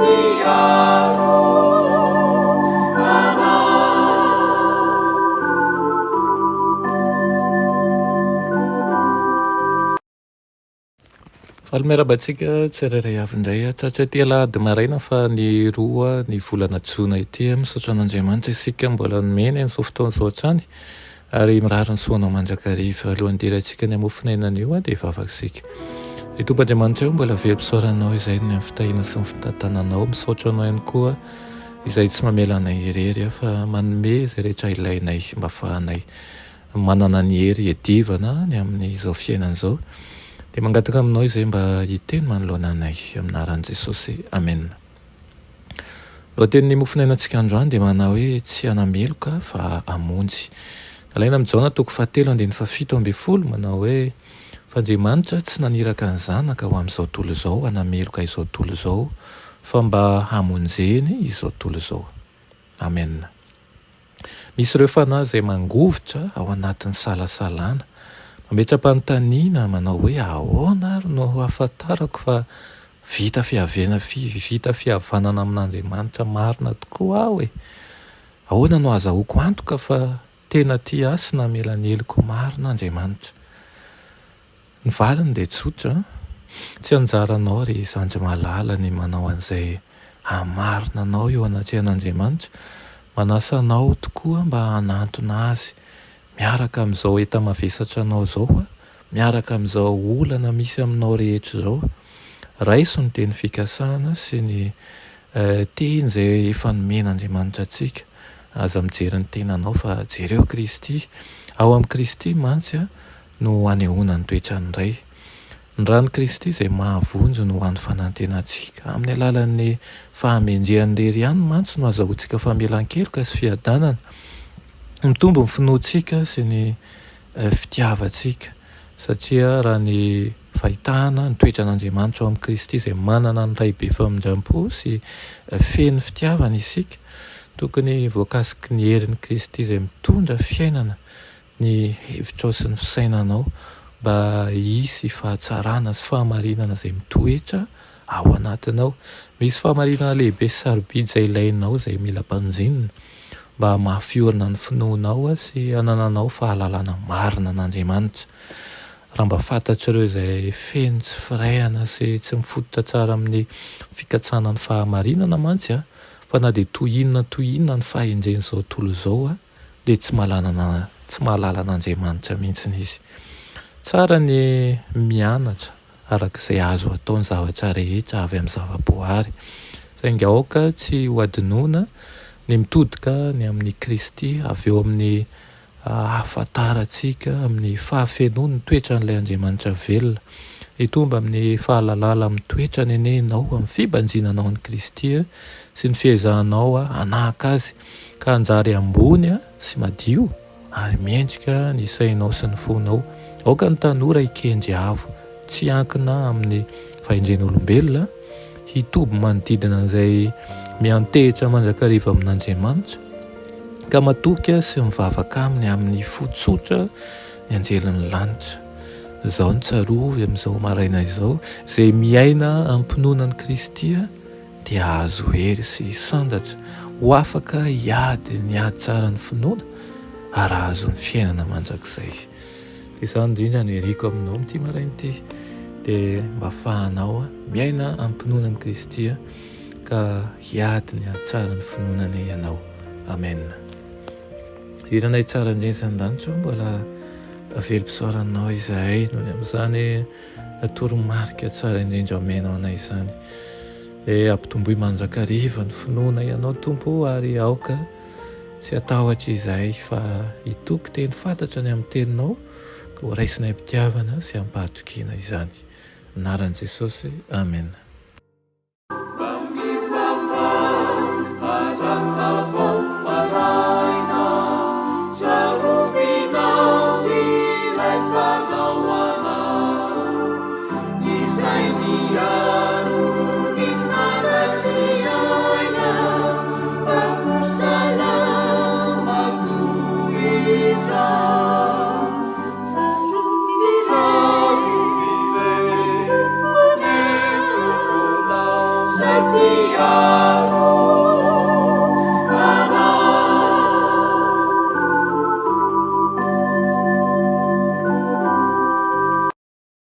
Niaro anay. Faly miarahaba antsika tsirairay avy indray tratra ity alahady maraina fa ny 2 ny volana jona ity. Misaotra an'Andriamanitra isika mbola nomeny an'izao fotoana izao hatrany ary mirary ny soa anao mandrakariva. Alohan'ny hidirantsika ny hamofon'aina anio dia hivavaka isika. Ry Tompo Andriamanitra o, mbola velom-pisaorana Anao izay ny amin'ny fitahiana sy ny fitantananao. Misaotra Anao ihany koa izay tsy mamela anay irery fa manome izay rehetra ilainay mba afahanay manana ny hery hiadivana ny amin'izao fiainana izao. Dia mangataka aminao izay mba hiteny manoloana anay. Amin'ny anaran'i Jesosy. Amena. Lohatenin'ny mofonainantsika androany dia manao hoe tsy hanameloka fa hamonjy. Nalaina amin'i Jaona toko fahatelo andininy fahafito ambin'ny folo manao hoe fa Andriamanitra tsy naniraka ny Zanaka ho amin'izao tontolo izao hanameloka izao tontolo izao fa mba hamonjeny izao tontolo izao. Amena. Misy ireo fanahy izay mangovitra ao anatin'ny fisalasalana, mametra-panontaniana manao hoe ahoana ary no hahafantarako fa vita fiaviana vita fihavanana amin'Andriamanitra marina tokoa aho e? Ahoana no ahazahoako antoka fa tena tia ahy sy namela ny heloko marina Andriamanitra? Ny valiny dia tsotra, tsy anjaranao ry zandry malala ny manao an'izay hahamarina anao eo anatrehan'Andriamanitra. Manasa anao tokoa mba hanantona Azy miaraka amin'izao enta-mavesatra anao izao, miaraka amin'izao olana misy aminao rehetra izao. Raiso ny teny fikasana sy ny teny izay efa nomen'Andriamanitra antsika. Aza mijery ny tenanao fa jereo Kristy. Ao amin'i Kristy mantsy no hanehoana ny toetran'ny Ray. Ny ran'i Kristy izay mahavonjy no hany fanantenantsika. Amin'ny alalan'ny fahamendrehany irery ihany mantsy no azahoantsika famelan-keloka sy fiadanana. Mitombo ny finoantsika sy ny fitiavantsika, satria raha ny fahitana ny toetran'Andriamanitra ao amin'i Kristy izay manana ny Ray be famindram-po sy feno fitiavana isika, tokony voakasiky ny herin'i Kristy izay mitondra fiainana ny hevitrao sy ny fisainanao mba hisy fahatsarana sy fahamarinana izay mitoetra ao anatinao. Misy fahamarinana lehibe sy sarobidy izay ilainao izay mila banjinina mba hahamafy orina ny finoanao sy hanananao fahalalana marina an'Andriamanitra. Raha mba fantatr'ireo izay feno tsy firaihana sy tsy mifototra tsara amin'ny fikatsahana ny fahamarinana mantsy fa na dia toy inona toy inona ny fahendren'izao tontolo izao dia tsy mahalala tsy mahalala an'Andriamanitra mihitsy izy. Tsara ny mianatra araka izay azo atao ny zavatra rehetra avy amin'ny zava-boahary. Saingy aoka tsy ho adinoina ny mitodika ny amin'i Kristy avy eo amin'ny ahafantarantsika amin'ny fahafenoany ny toetran'ilay Andriamanitra velona. Hitombo amin'ny fahalalana amin'ny toetrany anie ianao amin'ny fibanjinanao an'i Kristy sy ny fiezahanao hanahaka Azy. Ka hanjary ambony sy madio ary mendrika ny sainao sy ny fonao. Aoka ny tanora hikendry avo, tsy hiankina amin'ny fahendren'olombelona, hitoby manodidina an'izay miantehitra mandrakariva amin'Andriamanitra, ka matoky sy mivavaka aminy amin'ny fo tsotra ny anjelin'ny lanitra. Izao no tsarovy amin'izao maraina izao, izay miaina am-pinoana an'i Kristy, dia hahazo hery sy hisandratra ho afaka hiady ny ady tsara ny finoana ary hahazo ny fiainana mandrakizay. Izany indrindra no iriko aminao amin'ity maraina ity, dia mba ahafahanao miaina am-pinoana amin'i Kristy ka hiady ny ady tsara ny finoana anie ianao. Amen. Hiranay tsara indrindra izany an-danitra, mbola velom-pisaoranao izahay noho ny amin'izany Toromarika tsara indrindra omenao anay izany. Dia ampitomboy mandrakariva ny finoana Ianao Tompo o ary aoka tsy hatahotra izahay fa hitoky teny fantatra ny amin'ny teninao ka ho raisinay am-pitiavana sy am-pahatokiana izany. Anaran'i Jesosy. Amena. hiaro.